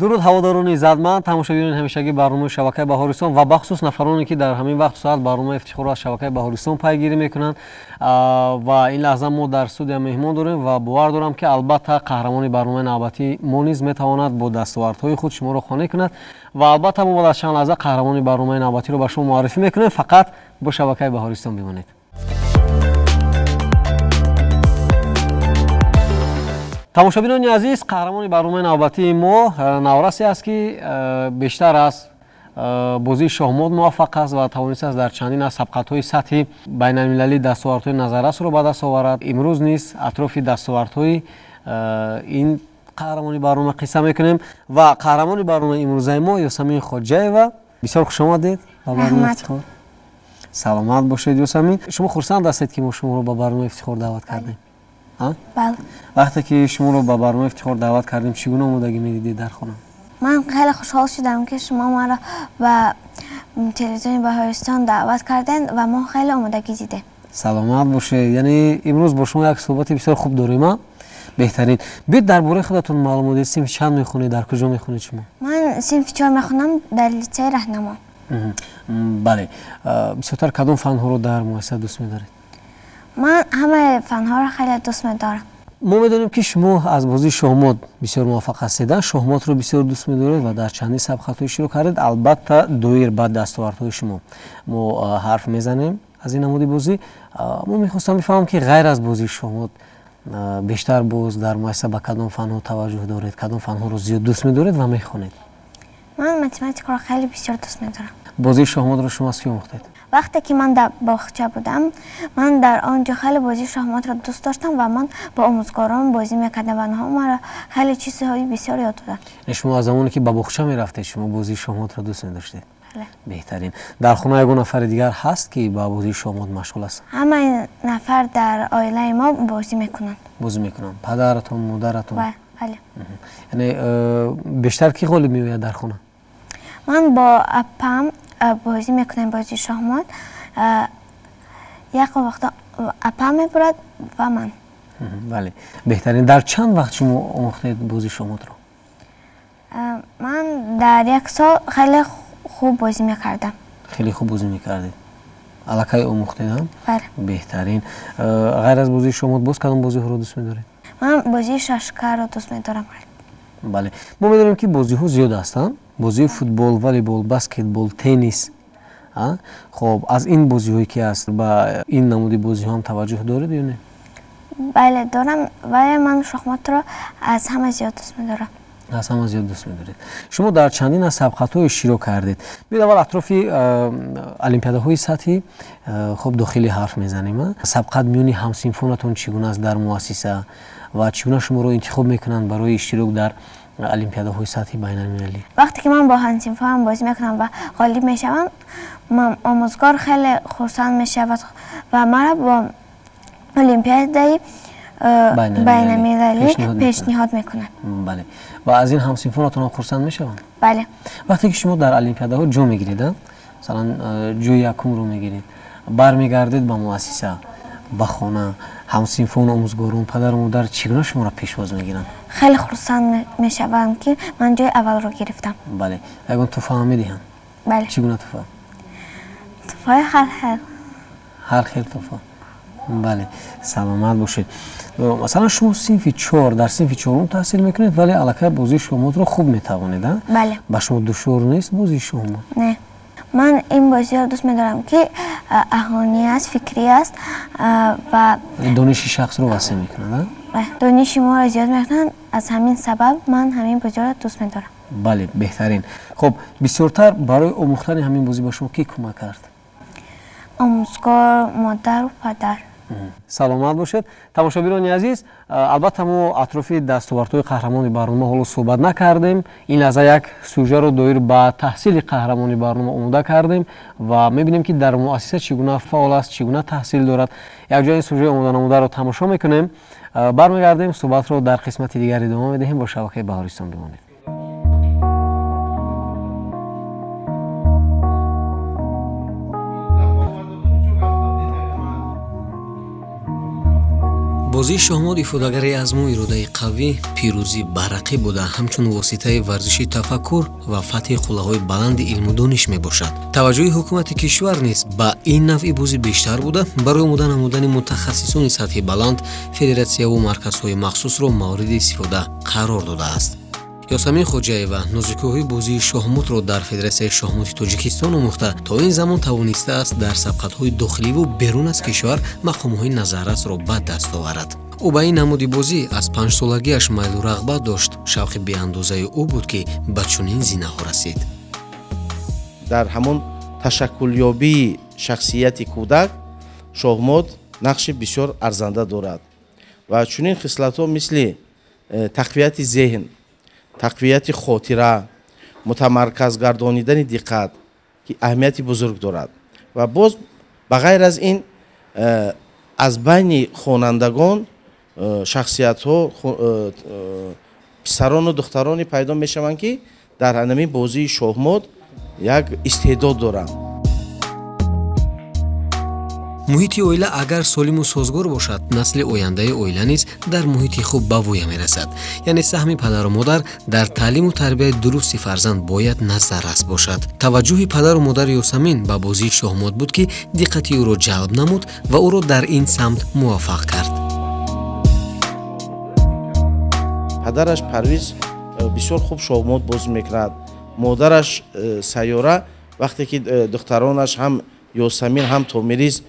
Дуруд ҳаводорони иззатманд, тамошобинони ҳамешагии барномаи шабакаи Баҳористон ва бахусус нафароне ки дар ҳамин вақту соат барномаи Ифтихорро аз шабакаи Баҳористон пайгирӣ мекунанд. Ва ин лаҳза мо дар студия меҳмон дорем ва бовар дорам ки албатта қаҳрамони барномаи навбатии мо низ метавонад бо дастовардҳои худ шуморо қонеъ кунад ва албатта мо баъд аз чанд лаҳза қаҳрамони барномаи навбатиро ба шумо муаррифӣ мекунем. Фақат бо шабакаи Баҳористон бимонед. Тамошобинони азиз, қаҳрамони барномаи навбатии мо наврасе аст ки бештар аз бозии шоҳмот муваффақ аст ва тавонистааст дар чандин аз сабқатҳои сатҳи байналмилалӣ дастовардҳои назаррасро ба даст оварад. Имрӯз низ атрофи дастовардҳои ин қаҳрамони барнома қисса мекунем ва қаҳрамони барномаи имрӯзаи мо Ёсамин Хоҷаева. Бисёр хушомадед ба барномаи Ифтихор. Саломат бошед, Ёсамин. Шумо хурсанд ҳастед ки мо шуморо ба барномаи Ифтихор даъват кардем? Бале. Вақте ки шуморо ба барномаи Ифтихор даъват кардем, чӣ гуна омодагӣ медидед дар хона? Ман хеле хушҳол шудам ки шумо маро ба телевизиони Баҳористон даъват кардед ва мо хеле омодагӣ дидем. Саломат бошед. Яъне имрӯз бо шумо як суҳбати бисёр хуб дорем. Беҳтарин. Биёед дар бораи худатон маълумот диҳед. Синфи чанд мехонед, дар куҷо мехонед шумо? Ман синфи 4 мехонам дар литсеи Раҳнамо. Бале. Бисёртар кадом фанҳоро дар муассиса дӯст медоред? Ман ҳамаи фанҳоро хеле дӯст медорам. Мо медонем ки шумо аз бозии шоҳмот бисёр муваффақ ҳастед, шоҳмотро бисёр дӯст медоред ва дар чандин сабқатҳо иштирок кардед. Албатта доир ба дастовардҳои шумо мо ҳарф мезанем аз ин намуди бозӣ. Мо мехостам бифаҳмам ки ғайр аз бозии шоҳмот бештар боз дар муассиса ба кадом фанҳо таваҷҷӯҳ доред, кадом фанҳоро зиёд дӯст медоред ва мехонед? Ман математикаро хеле бисёр дӯст медорам. Бозии шоҳмотро шумо аз кӣ омӯхтед? Вақте ки ман дар боғча будам, ман дар он ҷо хеле бозии шоҳмотро дӯст доштам ва ман бо омӯзгорон бозӣ мекардам ва онҳо маро хеле чизҳои бисёр ёд доданд. Шумо аз замоне ки ба боғча мерафтед, шумо бозии шоҳмотро дӯст медоштед? Бале. Беҳтарин. Дар хона ягон нафари дигар ҳаст ки ба бозии шоҳмот машғул аст? Ҳамаи нафар дар оилаи мо бозӣ мекунанд. Бозӣ мекунанд. Падаратон, модаратон? Бале. Яъне бештар кӣ ғолиб меояд дар хона? Ман бо апам бозӣ мекунем бозии шоҳмот. Як вақт апам мебурад ва ман. Бале, беҳтарин. Дар чанд вақт шумо омӯхтед бозии шоҳмотро? Ман дар як сол хеле хуб бозӣ мекардам. Хеле хуб бозӣ мекардед. Аллакай омӯхтед, ҳам? Бале. Беҳтарин. Ғайр аз бозии шоҳмот боз кадом бозиҳоро дӯст медоред? Ман бозии шашкаро дӯст медорам. Бале. Мо медонем ки бозиҳо зиёд ҳастанд. Бозии футбол, волейбол, баскетбол, теннис. Хоб, аз ин бозиҳое ки аст, ба ин намуди бозиҳо ҳам таваҷҷӯҳ доред ё не? Бале, дорам, вале ман шоҳмотро аз ҳама зиёд дӯст медорам. Аз ҳама зиёд дӯст медоред. Шумо дар чандин аз сабқатҳо иштирок кардед. Биёед аввал атрофи олимпиадаҳои сатҳи хоб дохилӣ ҳарф мезанем. Сабқат миёни ҳамсинфонатон чӣ гуна аст дар муассиса ва чӣ гуна шуморо интихоб мекунанд барои иштирок дар олимпиадаҳои сатҳи байналмилалӣ? Вақте ки ман бо ҳамсинфонам бозӣ мекунам ва ғолиб мешавам, омӯзгор хеле хурсанд мешавад ва маро бо олимпиадаи байналмилалӣ пешниҳод мекунад. Бале. Ва аз ин ҳамсинфонатон ҳам хурсанд мешаванд? Бале. Вақте ки шумо дар олимпиадаҳо ҷо мегиред, масалан ҷои якумро мегиред, бармегардед ба муассиса, ба хона, ҳамсинфон, омӯзгорон, падару модар чӣ гуна шуморо пешвоз мегиранд? Хеле хурсанд мешавам ки ман ҷои аввалро гирифтам. Бале. Ягон туҳфа ҳам медиҳанд? Бале. Чӣ гуна туҳфа? Туҳфаи ҳар хел. Ҳар хел туҳфа. Бале, саломат бошед. Масалан шумо синфи 4, дар синфи 4 таҳсил мекунед, вале аллакай бозии шоҳмотро хуб метавонед, а? Бале. Ба шумо душвор нест бозии шоҳмот? Не. Ман ин бозиро дӯст медорам ки аҳонӣ аст, фикрӣ аст ва дониши шахсро васеъ мекунад, а? Дониши моро зиёд мекунад. Аз ҳамин сабаб ман ҳамин бозиро дӯст медорам. Бале, беҳтарин. Хуб, бисёртар барои омӯхтани ҳамин бозӣ ба шумо кӣ кӯмак кард? Омӯзгор, модару падар. Саломат бошед. Тамошобинони азиз, албатта мо атрофи дастовардҳои қаҳрамони барнома ҳоло суҳбат накардем. Ин лаҳза як сюжаро доир ба таҳсили қаҳрамони барнома омода кардем ва мебинем ки дар муассиса чӣ гуна фаъол аст, чӣ гуна таҳсил дорад. Якҷоя ин сюжаи омоданамударо тамошо мекунем. Бармегардем, суҳбатро дар қисмати дигар идома медиҳем. Бо шабакаи Баҳористон бимонед. Бозии шоҳмот ифодагари азму иродаи қавӣ, пирӯзӣ бар рақиб буда, ҳамчун воситаи варзиши тафаккур ва фатҳи қуллаҳои баланди илму дониш мебошад. Таваҷҷӯҳи ҳукумати кишвар низ ба ин навъи бозӣ бештар буда, барои омода намудани мутахассисони сатҳи баланд федератсияву марказҳои махсусро мавриди истифода қарор додааст. Ёсамин Хоҷаева нозукиҳои бозии шоҳмотро дар Федератсияи шоҳмоти Тоҷикистон омӯхта, то ин замон тавонистааст дар сабқатҳои дохиливу берун аз кишвар мақомҳои назаррасро ба даст оварад. Ӯ ба ин намуди бозӣ аз 5-солагиаш майлу рағбат дошт. Шавқи беандозаи ӯ буд, ки ба чунин зинаҳо расид. Дар ҳамон ташаккулёбии шахсияти кӯдак шоҳмот нақши бисёр арзанда дорад ва чунин хислатҳо мисли тақвияти зеҳн, тақвияти хотира, мутамарказ гардонидани диққат, ки аҳамияти бузург дорад. Ва боз ба ғайр аз ин аз байни хонандагон шахсиятҳо, писарону духтароне пайдо мешаванд, ки дар ҳамин бозии шоҳмот як истеъдод доранд. Муҳити оила агар солиму созгор бошад, насли ояндаи оила низ дар муҳити хуб ба воя мерасад. Яъне саҳми падару модар дар таълиму тарбияи дурусти фарзанд бояд назаррас бошад. Таваҷҷӯҳи падару модари Ёсамин ба бозии шоҳмот буд, ки диққати ӯро ҷалб намуд ва ӯро дар ин самт муваффақ кард. Падараш Парвиз бисёр хуб шоҳмот бозӣ мекунад. Модараш Сайёра вақте ки духтаронаш ҳам Ёсамин ҳам Томирис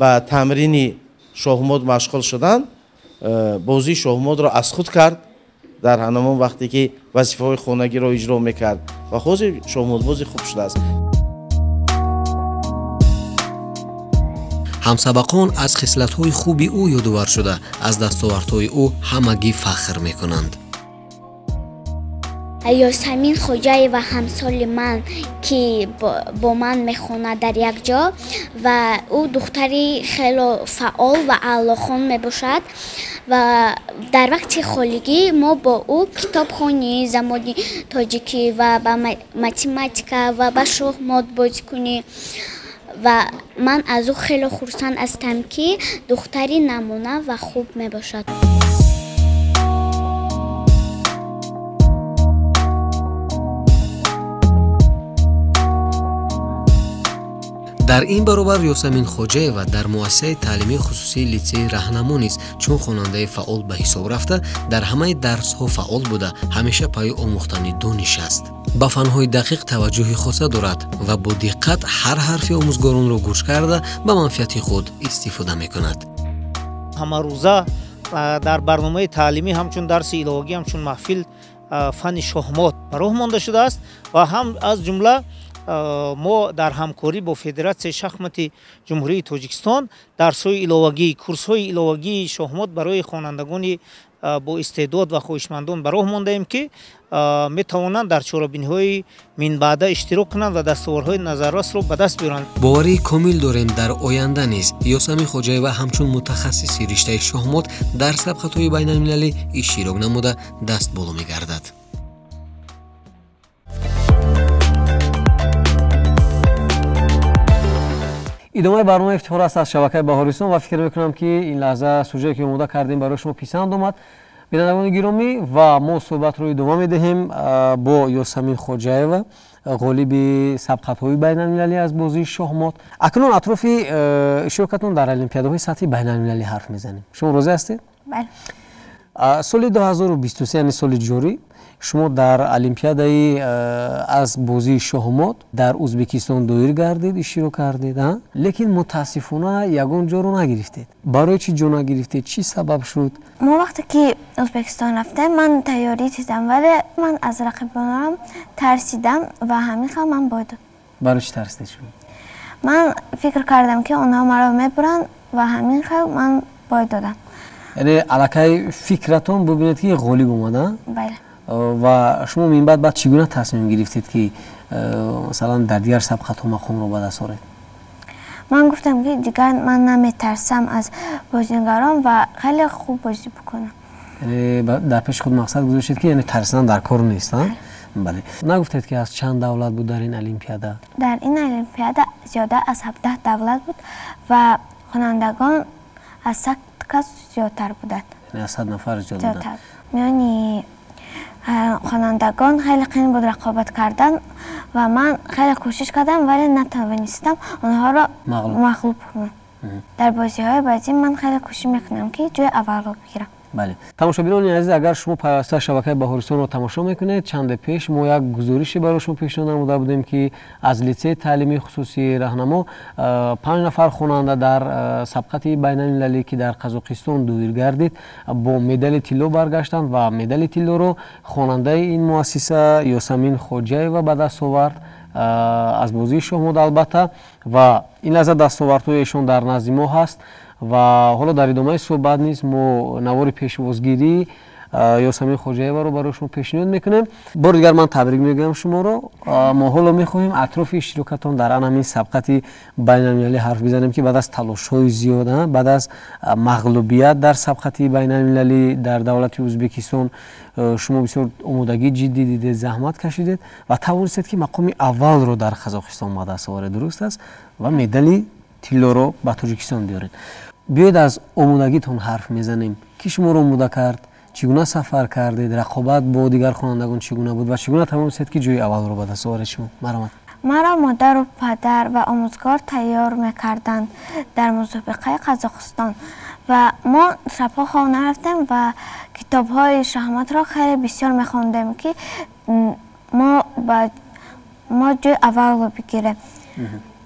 ба тамрини шоҳмот машғул шуданд, бозии шоҳмотро аз худ кард дар ҳамон вақте ки вазифаҳои хонагиро иҷро мекард ва ҳозир шоҳмотбози хуб шудааст. Ҳамсабақон аз хислатҳои хуби ӯ ёдовар шуда, аз дастовардҳои ӯ ҳамагӣ фахр мекунанд. Ёсамин Хоҷаева ҳамсоли ман, ки бо ман мехонад дар як ҷо, ва ӯ духтари хело фаъол ва аълохон мебошад ва дар вақти холигӣ мо бо ӯ китобхонӣ, замони тоҷикӣ ва ба математика ва ба шоҳмот бозӣ кунӣ. Ва ман аз ӯ хело хурсанд ҳастам, ки духтари намуна ва хуб мебошад. Дар ин баробар Ёсамин Хоҷаева дар муассисаи таълимии хусусии литсеи Раҳнамо низ чун хонандаи фаъол ба ҳисоб рафта, дар ҳамаи дарсҳо фаъол буда, ҳамеша пайи омӯхтани дониш аст. Ба фанҳои дақиқ таваҷҷӯҳи хоса дорад ва бо диққат ҳар ҳарфи омӯзгоронро гӯш карда ба манфиати худ истифода мекунад. Ҳамарӯза дар барномаи таълимӣ ҳамчун дарси иловагӣ, ҳамчун маҳфил фанни шоҳмот ба роҳ монда шудааст ва ҳам аз ҷумла мо дар ҳамкорӣ бо Федератсияи шахмати Ҷумҳурии Тоҷикистон дарсҳои иловагӣ, курсҳои иловагии шоҳмот барои хонандагони бо истеъдод ва хоҳишмандон ба роҳ мондаем, ки метавонанд дар чорабиниҳои минбаъда иштирок кунанд ва дастовардҳои назаррасро ба даст биёранд. Боварии комил дорем, дар оянда низ Ёсамин Хоҷаева ҳамчун мутахассиси риштаи шоҳмот дар сабқатҳои байналмилалӣ иштирок намуда даст боло мегардад. Идомаи барномаи ифтихор аст аз шабакаи Баҳористон ва фикр мекунам, ки ин лаҳза сужае ки омода кардем барои шумо писанд омад. Бинандагони гиромӣ, ва мо суҳбатро идома медиҳем бо Ёсамин Хоҷаева, ғолиби сабқатҳои байналмилалӣ аз бозии шоҳмот. Акнун атрофи иштирокатон дар олимпиадаҳои сатҳи байналмилалӣ ҳарф мезанем. Шумо розӣ ҳастед? Бале. Соли 2023, яъне соли ҷорӣ, шумо дар олимпиадаи аз бозии шоҳмот дар Ӯзбекистон доир гардид, иштирок кардед, лекин мутаассифона ягон ҷоро нагирифтед. Барои чӣ ҷо нагирифтед? Чӣ сабаб шуд? Мо вақте ки Ӯзбекистон рафтем, ман тайёрӣ дидам, вале ман аз рақибонам тарсидам ва ҳамин хел ман бой додам. Барои чӣ тарсидед шумо? Ман фикр кардам, ки онҳо маро мебуранд ва ҳамин хел ман бой додам. Яъне аллакай фикратон бубинед, ки ғолиб омада? Бале. Ва шумо минбаъд баъд чӣ гуна тасмим гирифтед, ки масалан дар дигар сабқатҳо мақомро ба даст оред? Ман гуфтам, ки дигар ман наметарсам аз бозигарон ва хеле хуб бозӣ бикунам. Яъне дар пеши худ мақсад гузоштед, ки яъне тарсидан дар кор нест, Бале. Нагуфтед, ки аз чанд давлат буд дар ин олимпиада? Дар ин олимпиада зиёда аз 17 давлат буд ва хонандагон аз 100 кас зиёдтар буданд. Яъне аз 100 нафар зиёд буданд. Миёни хонандагон хеле қийин буд рақобат кардан ва ман хеле кӯшиш кардам, вале натавонистам онҳоро мағлуб кунам. Дар бозиҳои баъдӣ ман хеле кӯшиш мекунам, ки ҷои аввалро бигирам. Бале, тамошобинони азиз, агар шумо пайваста шабакаи Баҳористонро тамошо мекунед, чанде пеш мо як гузорише барои шумо пешниҳод намуда будем, ки аз литсеи таълимии хусусии Раҳнамо 5 нафар хонанда дар сабқати байналмилалӣ, ки дар Қазоқистон доир гардид, бо медали тилло баргаштанд ва медали тиллоро хонандаи ин муассиса Ёсамин Хоҷаева ба даст овард аз бозии шоҳмот, албатта. Ва ин лаҳза дастовардҳои эшон дар назди мо ҳаст ва ҳоло дар идомаи суҳбат низ мо навори пешвозгирӣ Ёсамин Хоҷаеваро барои шумо пешниҳод мекунем. Бори дигар ман табрик мегӯям шуморо. Мо ҳоло мехоҳем атрофи иштирокатон дар ан ҳамин сабқати байналмилалӣ ҳарф бизанем, ки баъд аз талошҳои зиёд, баъд аз мағлубият дар сабқати байналмилалӣ дар давлати Ӯзбекистон, шумо бисёр омодагии ҷиддӣ дидед, заҳмат кашидед ва тавонистед, ки мақоми аввалро дар Қазоқистон ба даст оваред, дуруст аст, ва медали тиллоро ба Тоҷикистон биёред. Биёед аз омодагитон ҳарф мезанем. Ки шуморо омода кард, чӣ гуна сафар кардед, рақобат бо дигар хонандагон чӣ гуна буд ва чӣ гуна тавонистед, ки ҷои аввалро ба даст оваред шумо? Марҳамат. Маро модару падар ва омӯзгор тайёр мекарданд дар мусобиқаи Қазоқистон ва мо шабҳо хоб нарафтем ва китобҳои шоҳмотро хеле бисёр мехондем, ки мо ҷои аввалро бигирем.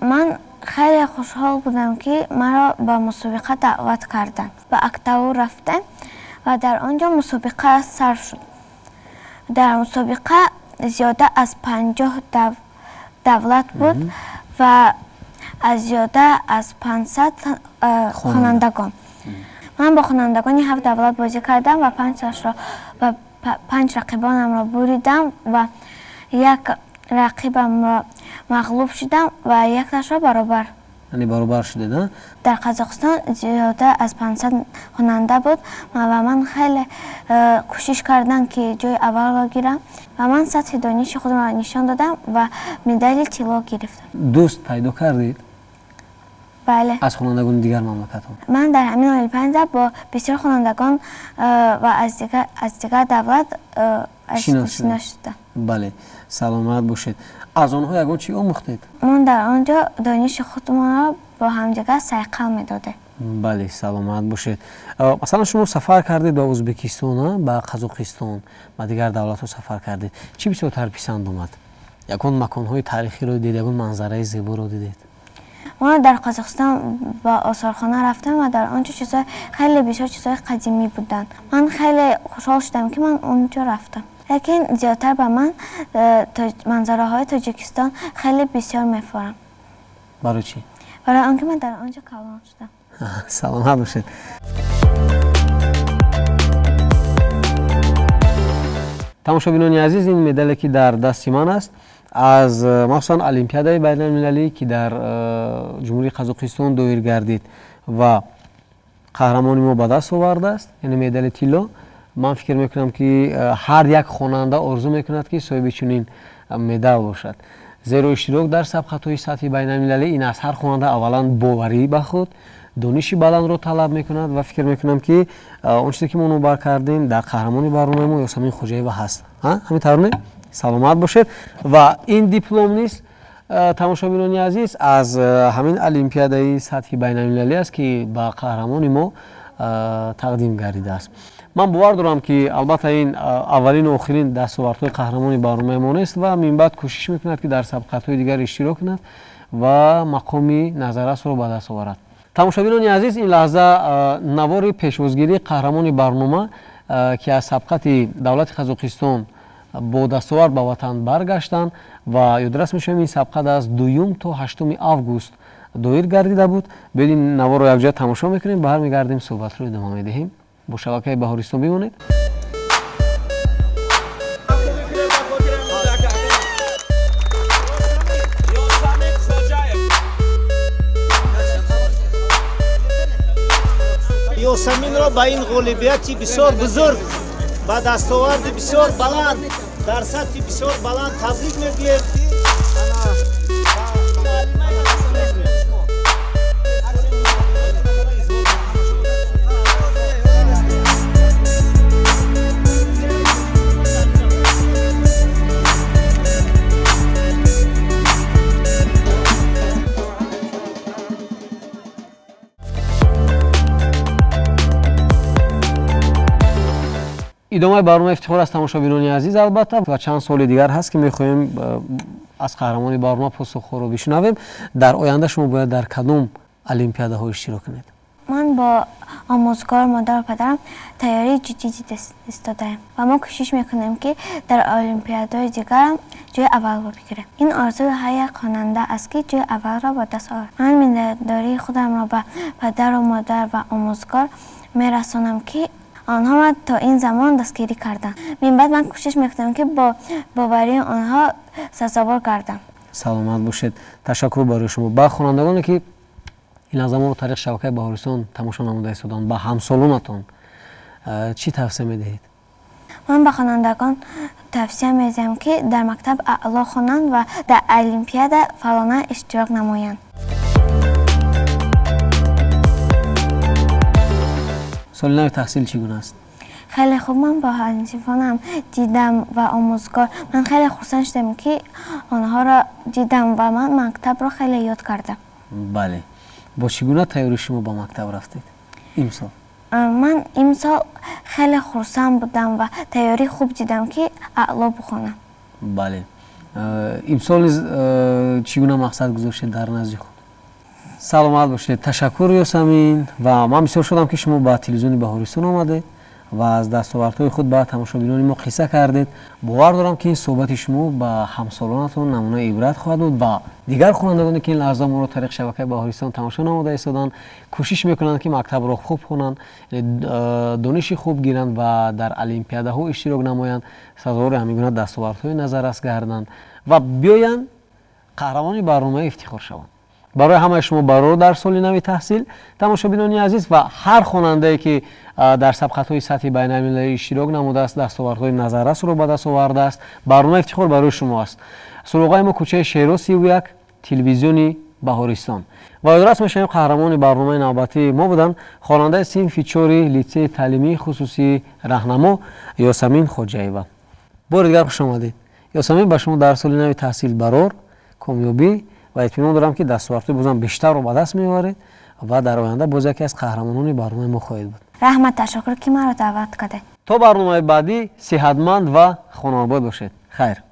Ман хеле хушҳол будам, ки маро ба мусобиқа даъват карданд. Ба Актау рафтем ва дар он ҷо мусобиқа сар шуд. Дар мусобиқа зиёда аз 50 давлат буд ва аз зиёда аз 500 хонандагон. Ман бо хонандагони 7 давлат бозӣ кардам ва 5 рақибонамро буридам ва як рақибамро мағлуб шудам ва якташро баробар. Яъне баробар шудед, а? Дар Қазоқистон зиёда аз 500 хонанда буд ва ман хеле кӯшиш кардам, ки ҷои аввалро гирам ва ман сатҳи дониши худро нишон додам ва медали тилло гирифтам. Дӯст пайдо кардед? Бале. Аз хонандагони дигар мамлакатҳо? Ман дар ҳамин олимпиада бо бисёр хонандагон ва аз дигар давлат шинос шудам. Бале, саломат бошед. Аз онҳо ягон чӣ омӯхтед? Мо дар он ҷо дониши худмонро бо ҳамдигар сайқал медодем. Бале, саломат бошед. Масалан, шумо сафар кардед ба Ӯзбекистон, ба Қазоқистон, ба дигар давлатҳо сафар кардед. Чӣ бисёртар писанд омад? Ягон маконҳои таърихиро дидед, ягон манзараи зеборо дидед? Мо дар Қазоқистон ба осорхона рафтем ва дар он ҷо чизҳои хеле бисёр чизҳои қадимӣ буданд. Ман хеле хушҳол шудам, ки ман он ҷо рафтам. Лекин зиёдтар ба ман манзараҳои Тоҷикистон хеле бисёр мефорам. Барои чӣ? Барои он ки ман дар он ҷо калон шудам. Саломат бошед. Тамошобинони азиз, ин медале, ки дар дасти ман аст, аз махсусан олимпиадаи байналмилалӣ, ки дар Ҷумҳурии Қазоқистон доир гардид ва қаҳрамони мо ба даст овардааст, яъне медали тилло. Ман фикр мекунам, ки ҳар як хонанда орзу мекунад, ки соҳиби чунин медал бошад, зеро иштирок дар сабқатҳои сатҳи байналмилалӣ ин аз ҳар хонанда аввалан боварӣ ба худ, дониши баландро талаб мекунад ва фикр мекунам, ки он чизе, ки мо номбар кардем, дар қаҳрамони барномаи мо Ёсамин Хоҷаева ҳаст. Ҳамин тавр не? Саломат бошед. Ва ин диплом низ, тамошобинони азиз, аз ҳамин олимпиадаи сатҳи байналмилалӣ аст, ки ба қаҳрамони мо тақдим гардидааст. Ман бовар дорам, ки албатта ин аввалину охирин дастовардҳои қаҳрамони барномаи мо нест ва минбаъд кӯшиш мекунад, ки дар сабқатҳои дигар иштирок кунад ва мақоми назаррасро ба даст оварад. Тамошобинони азиз, ин лаҳза навори пешвозгирии қаҳрамони барнома, ки аз сабқати давлати Қазоқистон бо дастовард ба ватан баргаштанд ва ёдрас мешавем, ин сабқат аз 2 то 8 август доир гардида буд. Биёед ин наворро якҷоя тамошо мекунем, бармегардем, суҳбатро идома медиҳем. Бо шабакаи Баҳористон бимонед. Ёсаминро ба ин ғолибияти бисёр бузург, ба дастоварди бисёр баланд, дар сатҳи бисёр баланд табрик мегӯем. Идомаи барномаи ифтихор аст, тамошобинони азиз, албатта, ва чанд суоли дигар ҳаст, ки мехоҳем аз қаҳрамони барнома посухҳоро бишунавем. Дар оянда шумо бояд дар кадом олимпиадаҳо иштирок кунед? Ман бо омӯзгор, модару падарам тайёрии ҷиддӣ дида истодаем ва мо кӯшиш мекунем, ки дар олимпиадаҳои дигарам ҷои аввалро бигирем. Ин орзуи ҳар як хонанда аст, ки ҷои аввалро ба даст орад. Ман миннатдории худамро ба падару модар ва омӯзгор мерасонам, ки онҳо ман то ин замон дастгирӣ карданд. Минбаъд ман кӯшиш мекунам, ки бо боварии онҳо сазовор гардам. Саломат бошед, ташаккур барои шумо. Ба хонандагоне, ки ин лаҳза моро тариқи шабакаи Баҳористон тамошо намуда истоданд, ба ҳамсолонатон чӣ тавсия медиҳед? Ман ба хонандагон тавсия медиҳам, ки дар мактаб аъло хонанд ва дар олимпиада фаъолона иштирок намоянд. Соли нави таҳсил чӣ гуна аст? Хеле хуб. Ман бо ҳамсинфонам дидам ва омӯзгор. Ман хеле хурсанд шудам, ки онҳоро дидам, ва ман мактабро хеле ёд кардам. Бале, бо чӣ гуна тайёрӣ шумо ба мактаб рафтед имсол? Ман имсол хеле хурсанд будам ва тайёрии хуб дидам, ки аъло бихонам. Бале, имсол низ чӣ гуна мақсад гузоштед дар назди худ? Саломат бошед, ташаккур, Ёсамин. Ва ман бисёр шодам, ки шумо ба телевизиони Баҳористон омадед ва аз дастовардҳои худ ба тамошобинони мо қисса кардед. Бовар дорам, ки ин суҳбати шумо ба ҳамсолонатон намунаи ибрат хоҳад буд ва дигар хонандагоне, ки ин лаҳза моро тариқи шабакаи Баҳористон тамошо намуда истоданд, кӯшиш мекунанд, ки мактабро хуб хонанд, дониши хуб гиранд ва дар олимпиадаҳо иштирок намоянд, сазовори ҳамин гуна дастовардҳои назаррас гарданд ва биёянд қаҳрамони барномаи ифтихор шаванд. Барои ҳамаи шумо барор дар соли нави таҳсил, тамошобинони азиз, ва ҳар хонандае, ки дар сабқатҳои сатҳи байналмилалӣ иштирок намудааст, дастовардҳои назаррасро ба даст овардааст, барномаи ифтихор барои шумо аст. Суроғаи мо кӯчаи Шеро 31, телевизиони Баҳористон. Ва ёдрас мешавем, қаҳрамони барномаи навбатии мо буданд хонандаи синфи чори литсеи таълимии хусусии Раҳнамо Ёсамин Хоҷаева. Бори дигар хуш омадед, Ёсамин. Ба шумо дар соли нави таҳсил барор, комёбӣ ва итминон дорам, ки дастовардҳои бозам бештарро ба даст меоваред ва дар оянда боз яке аз қаҳрамонони барномаи мо хоҳед буд. Раҳмат, ташаккур, ки маро даъват кардед. То барномаи баъдӣ сиҳатманд ва хонаобод бошед. Хайр.